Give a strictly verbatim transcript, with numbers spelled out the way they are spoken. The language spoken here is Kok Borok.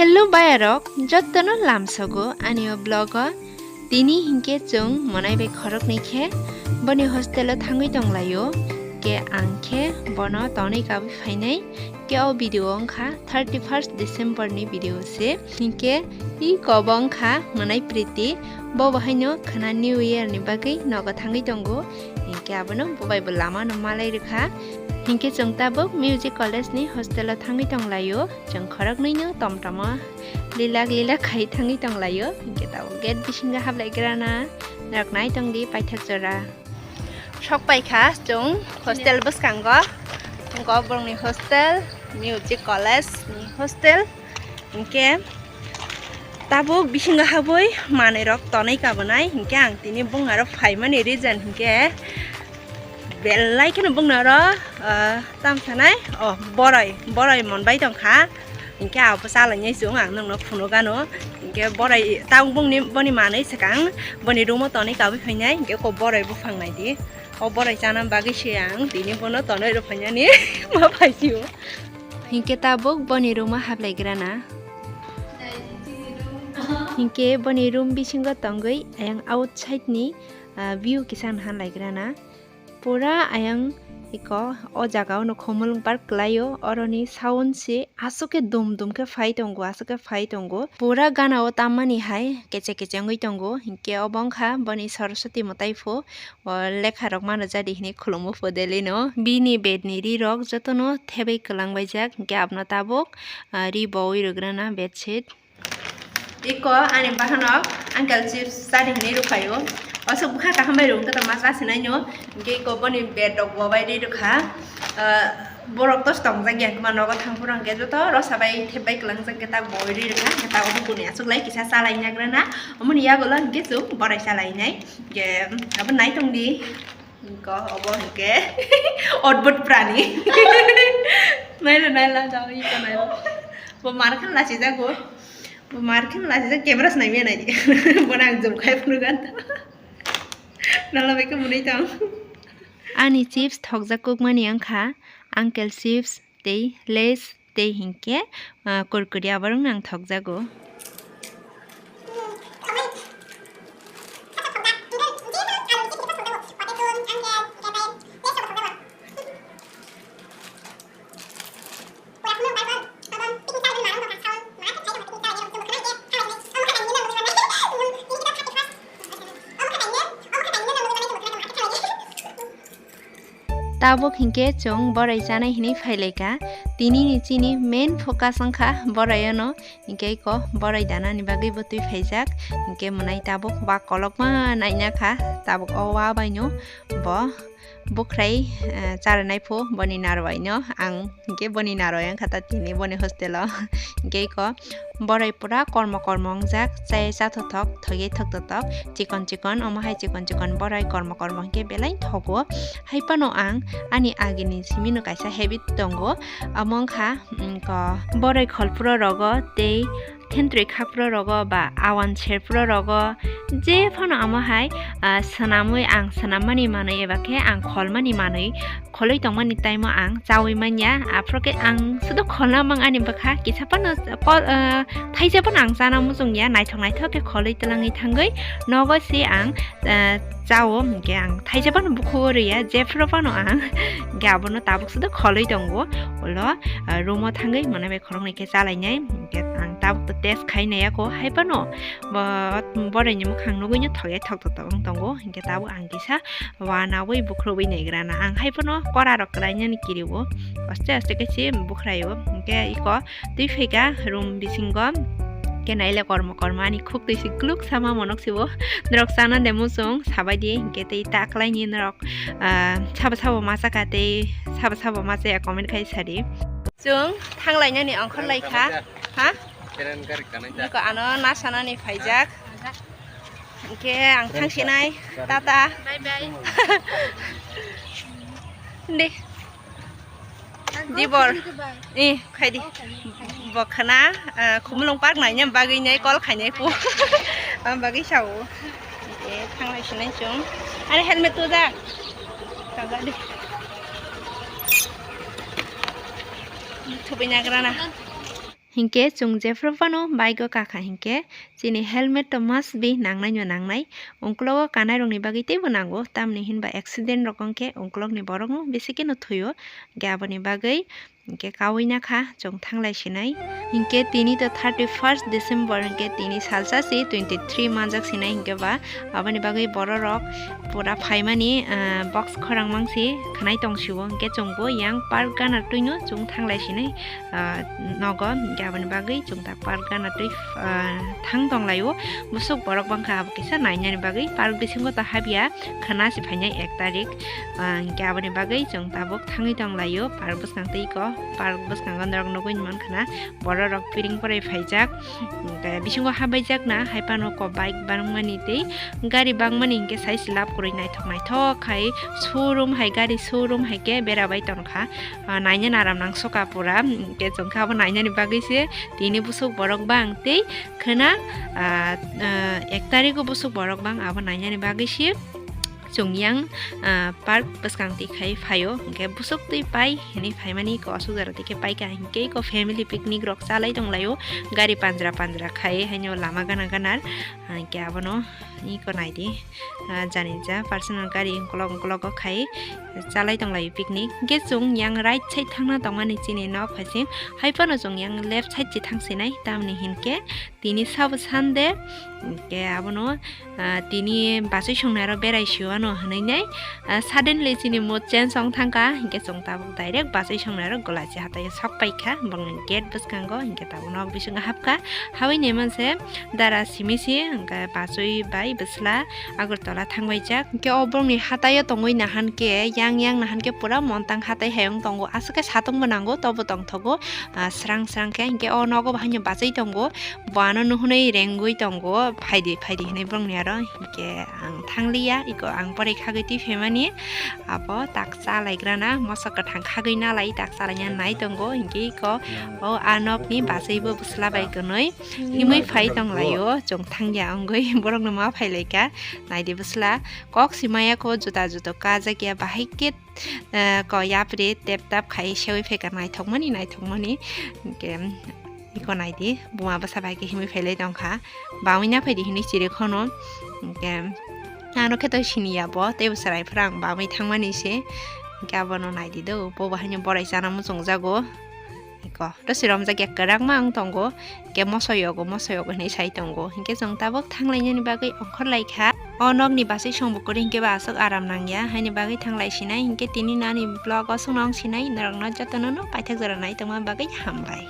Hello bayarok, jottono lamsogo ani o vlog o. Tini hinkhe chwng monai bai khoroknwi khe boni hostel o thangwi tonglaio. Khe ang khe bono tonwi kabwi phainai. Khe o video wngkha thirty first December ni video se. Hinkhe i kobo wngkha monai Priti. Bo bo haino khana New Year ni bagwi nogo thangwi tongo. Hinkhe abono bo bai bo lama no malai rwkha. Hinkhe chwng tabuk Music College ni hostel o thangwi tonglaio. Chwng khoroknwi no tom tomo lilak lilak khai thangwi tonglaio. Hinkhe tabuk gate bisingo hablaigrana. Norok nai tongdi paithak jora. Sok paikha chwng hostel bwskango. Wngkha borokni hostel, Music College ni hostel. Hinkhe tabuk bisingo habwi manwirok tonwi kabonai. Hinkhe ang tini bongni aro phaimani reason hinkhe belai kheno bongni aro, ah, tamo sanai, oh, boroi, boroi monbai tongkha. Hinkhe abo chalainai chwng ang nokno phunukgano. Hinkhe boroi tabuk bongni, boni manwi swkang boni room o tonwi kabwi phainai. Hinkhe kok boroi buphang naidi. O boroi chana bagwi se ang tini bono tonwi rw phainani ma phaisio. Hinkhe tabuk boni room o hablaigrana. Hinkhe boni room bisingo tongwi ayang outside ni, ah, view kisa naharlaigrana. Pura ayang iko o jaga o no Khumulwng Park kwlaio, oroni sound se aswk khe dum dum khe phai tongo, aswk khe phai tongo. Pura gana o tammani hai keche keche wngwi tongo, hinkhe obo wngkha boni Saraswati mwtai pho, o lekha rok mano jadi hinwi khulumwi pho daily no. Bini bed ni ri rok jotono thebwi kwlangbaijak, hinkhe abono tabuk, ah, ri bowi rwgrana bedsheet. Iko ani bahanok uncle chips chadi hinwi rwkhaio. Aswk bwkha kaham bai rwngkhe tongma chasinaino. Hinkhe iko boni bed rok bobai ri rwkha. Ah, borok tos tongjak ya, hwnkhe nogo thang phuru hinkhe joto rosa bai thep bai kwlangjak khe tak bobai ri rwkha. Hinkhe tak obo kuni aswk lai kisa chalaina grana. Omoni yagulo hinkhe chwng borai chalainai. Hinkhe abo naitongdi. Ko obo hinkhe odbut prani. Naila, naila, jao, iko naila. Bo mar khan lachijago. Bo mar khan lachijak, camera se naimya naidi. Bo nang zoom khai phunukgana. Nala bai khe mwnwi tong. Ani chips thokjak kukmani wngkha Uncle Chips tei Lays. Tei hinkhe, ah, kurkuri aborok nang thokjago. Tabuk hinkhe chwng borai chanai hinwi phailaikha. Tini ni chini main focus wngkha borai ono, hinkhe iko borai danani bagwi bo twi phaijak. Hinkhe mwnai tabuk ba kolokma naina kha, tabuk o wa bai no bo bwkhwrai, eh, charanai phu boni narwai no ang hinkhe boni narwai wngkha ta tini boni hostel o. Hinkhe iko borai pura kormo kormo wngjak, chai cha thothok, thoi thok thothok, chikon chikon, omo hai chikon chikon borai kormo kormo hinkhe belai thogo. Hai phano ang ani agini simi no kaisa habit tongo, omo wngkha, mm, ko borai kholphuro rogo tei khentrwi khaphuro rogo ba awan serphuro rogo je phano omo hai, ah, swnamwi ang swnammani manwi eba khe ang kholmani manwi kholwi tongmani time o ang chaui manya, aphuru khe ang sudo kholna mang ani bwkha kisa phano kol, ah, thaisa phano ang chana muchung ya, naithok naithok khe kholwi twlangwi thangwi nogo se ang, ah, chao, hinkhe ang thaisa phano bukhugo rwya, jephuru phano ang hinkhe abono tabuk sudo kholwi tongo, ulo, ah, room o thangwi mwnai bai khoroknwi khe chalainai, hinkhe ang tabuk to test khai naiya kho, hai phano bo, boraini mwkhang nugwi no thok ya thok thok thok wng tongo, hinkhe tabuk ang kisa wanaui bukhurwi naigrana. Ang hai phano kora rok kwlainani kiriwo. Aste aste khe se bukhraio. Hinkhe iko twi phaikha room bisingo. Khe naile kormo kormo ani khuk twi si gluk sama monok sibo. Norok chana de muchung sabai di. Hinkhe tei ta kwlaini norok, ah, sabo sabo ma chakha tei sabo sabo ma chaya comment khai sadi. Chwng thanglainani ongkhor laikha. Ha? Niko ano nasanani phaijak. Hinkhe ang thangsinai. Tata. Bye bye. De. Dibor. Eh, khaidi. Bo khana, ah, Khumulwng Park naina bagwi nai call khainai pu. Am bagwi sao. Eh, thanglai sinai chwng. Ani helmet tuja. Tangga de. Thubai nagrana. Hinkhe chwng jephru phano bike o kakha hinkhe chini helmet to must be nangnai no nangnai. Ungklogo kanai rokni bagwi teibo nango, tamni hinba accident rok wngkhe ungklokni borokno bisi kheno thwio. Hinkhe aboni bagwi hinkhe kaui nakha chwng thanglai sinai. Hinkhe tini to thirty first December hinkhe tini salsa si twenty three manjak sinai hinkhe ba aboni bagwi bororok pura phaimani, ah, box khorang mangsi khanai tongsiwo hinkhe chwngbo yang park gana twino chwng thanglai sinai. Ah, nogo, hinkhe aboni bagwi chwng ta park gana twi, ah, thang tonglaio. Busuk borok bangkha abo kisa nainani bagwi park bisingo ta habya khana si phainai ek tarik. Ah, hinkhe aboni bagwi chwng tabuk thangwi tonglaio park bwskang twi ko. Park bwskango norok nugwi mankha na bororok piring porai phaijak. Hinkhe bisingo habaijakna hai phano ko bike bangmani tei gari bangmani hinkhe sai se lab kwrwi naithok naithok khai showroom hai gari showroom hai khe berabai tongkha. Ah, naina aram nang soka pura. Hinkhe chwng khe abo nainani bagwi se tini busuk borok bang tei khwna, ah, ah, ek tarikgo busuk borok bang abo nainani bagwi se chwng yang, ah, park bwskang twi khai phaio. Hinkhe busuk twi pai hinwi phaimani ko aswk jora twi khe paikha hinkhe ko family picnic rok chalai tonglaio gari panjra panjra khai haino lama gana ganar. Hinkhe abono iko naidi, ah, jani ja personal gari ukolog ukolog o khai chalai tonglaio picnic. Hinkhe chwng yang right side thangna tongmani chini nok hai se, hai phano chwng yang left side se thang sinai, tamni hinkhe tini sabo Sunday, hinkhe abono, ah, tini bachwi songnai aro berai sio ano hinwi nai. Ah, suddenly chini mood change wng thangkha, hinkhe chwng tabuk direct bachwi songnai aro Golachi hatai o sok paikha, borokni gate bwskango, hinkhe tabuk nok bisingo hapkha. Habwi naimanse dara simi si, hinkhe bachwi bai bwsla Agartala thangbaijak. Hinkhe o borokni hatai o tongwi nahankhe, yang yang nahankhe pura montang hatai hai wng tongo, aswk khe satung bo nango, tobo tongthogo, ah, srang srang khe. Hinkhe o nogo bo haino bachwi tongo. Bo ano nuhunwi rengwi tongo, phaidi, phaidi hinwi borokni aro. Hinkhe ang thangliya, iko ang poroi khagwi twi phaimani. Abo tak chalaigrana, moso kwthang khagwi nalai, tak chalaina nai tongo. Hinkhe iko o a nokni bachwibo bwsla bai kwnwi himwi phai tonglaio, chwng thangya wngwi borokno ma phailaikha. Naidi bwsla kok simaya kho, juda juda kajakya, bahai khe, eh, ko yapri tep tap khai sewi phaikha, naithokmani, naithokmani. Hinkhe iko naidi, buma bwsa bai khe himwi phailai tongkha. Bangwi na phaidi hinwi chiri khono. Hinkhe ano khe to siniya bo, teibo chwrai phwrang bangwi thangmani se. Hinkhe abono naidi do, bo bo haino borai chana muchungjago. Iko, rwsi romjak ya kwrak ma wng tongo. Hinkhe moso yogo, moso yogo hinwi sai tongo. Hinkhe chwng tabuk thanglainani bagwi ongkhorlaikha. O nokni bachwi songbo kwrwi hinkhe ba aswk aram nangya, haini bagwi thanglai sinai. Hinkhe tini nani vlog o swngno wng sinai, norokno jotono no paithak jora nai tongma bagwi hambai.